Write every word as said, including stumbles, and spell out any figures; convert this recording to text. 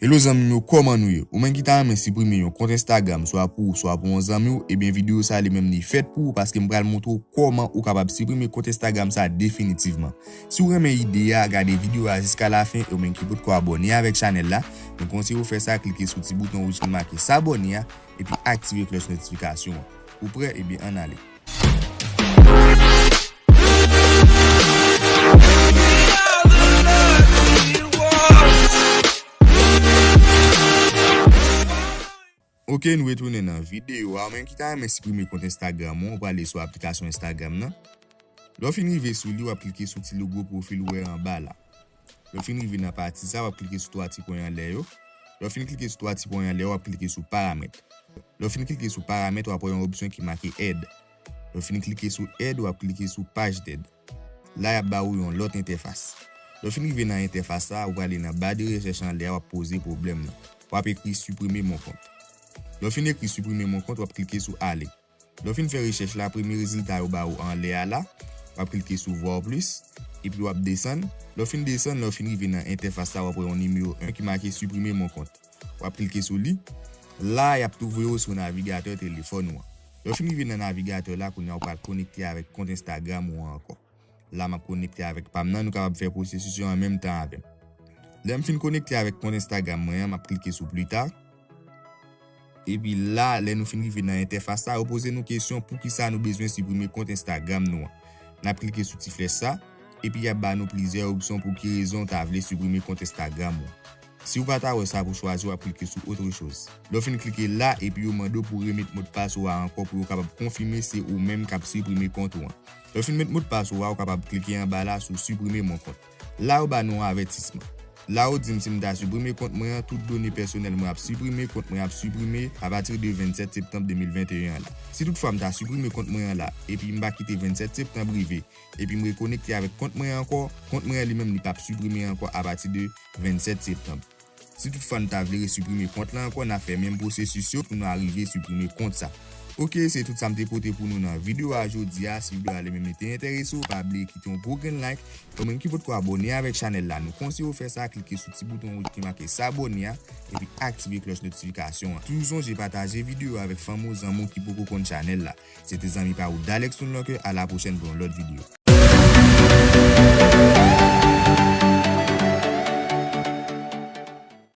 Hello zanmi m yo, kòman nou ye? Ou menm ki ta renmen siprime yon kont Instagram, swa pou ou, swa pou yon zanmi w, ebyen videyo sa li menm li fèt pou ou, paske m pral montre w kòman ou kapab siprime kont Instagram sa definitivman. Si w renmen ide a, gade videyo a jiska lafen, e ou menm ki potko abòne avèk chanèl la, mwen konseye w fè sa, klike sou ti bouton wouj ki make s'abonner a, epi aktive klòch notifikasyon an. Ou prè? Ebyen ann ale. Ok, nou retounen nan videyo a. Ou menm ki ta renmen siprime kont Instagram ou, ou prale sou aplikasyon Instagram nan. Lè w fin rive sou li, w ap klike sou ti logo pwofil ou wè anba la. Lè w fin rive nan pati sa, w ap klike sou twa ti pwen anlè yo. Lè w fin klike sou twa ti pwen anlè yo, w ap klike sou paramèt. Lè w fin klike sou paramèt, w ap wè yon opsyon ki make èd. Lè w fin klike sou èd, w ap klike sou paj dèd. La, y ap ba ou yon lòt entèfas. Lè w fin rive nan entèfas sa, ou prale nan ba de rechèch anlè a, w ap poze pwoblèm nan. W ap ekri supprimer mon compte. Lè w fin ekri supprimer mon compte, w ap klike sou ale. Lè w fin fè rechèch la, premye rezilta yo ba ou anlè a la, w ap klike sou voir plus, epi w ap desann. Lè w fin desann, lè w fin rive nan entèfas sa, w ap wè yon nimewo en ki make supprimer mon compte. W ap klike sou li. La, y ap tou voye w sou navigatè telefòn ou an. Lè w fin rive nan navigatè la, kounye a ou pral konekte avèk kont Instagram ou an ankò. La, m ap konekte avèk pa m nan, nou kapab fè pwosesis yo an menm tan avè m. Lè m fin konekte avèk kont Instagram mwen an, m ap klike sou plus tard. Epi la, lè nou fin rive nan entèfas sa, yo poze nou kesyon poukisa nou bezwen siprime kont Instagram nou an. N ap klike sou ti flèch sa, epi y ap ba nou plizyè opsyon pou ki rezon w ta vle siprime kont Instagram ou. Si w pa ta wè sa pou chwazi, w ap klike sou autre chose. Lè w fin klike la, epi yo mande w pou w remèt modpas ou a ankò pou yo kapab konfime se ou menm k ap siprime kont ou an. Lè w fin met modpas ou a, ou kapab klike anba la sou supprimer mon compte. La, yo ba nou yon avètisman. La, yo di m si m ta siprime kont mwen an, tout done pèsonèl mwen ap siprime, kont mwen ap siprime apati de vennsèt septanm de mil venteyen an la. Si toutfwa m ta siprime kont mwen an la, epi m pa kite vennsèt septanm rive, epi m rekonekte avèk kont mwen ankò, kont mwen an li menm li p ap siprime ankò apati de vennsèt septanm. Si toutfwa n ta vle resiprime kont la ankò, n ap fè menm pwosesis yo pou nou arive siprime kont sa. Ok, se tout sa m te pote pou nou nan videyo a jodi a. Si videyo a li menm li te enterese w, pa bliye kite yon gwo grenn like. Ou menm ki potko abòne avèk chanèl la, nou konseye w fè sa, klike sou ti bouton wouj ki make s'abonner a, epi aktive klòch notifikasyon an. Toujou sonje pataje videyo a avèk fanmi w, zanmi w ki poko konn chanèl la. Se te zanmi pa w Dalex Toon Locker, a la pwochèn pou yon lòt videyo.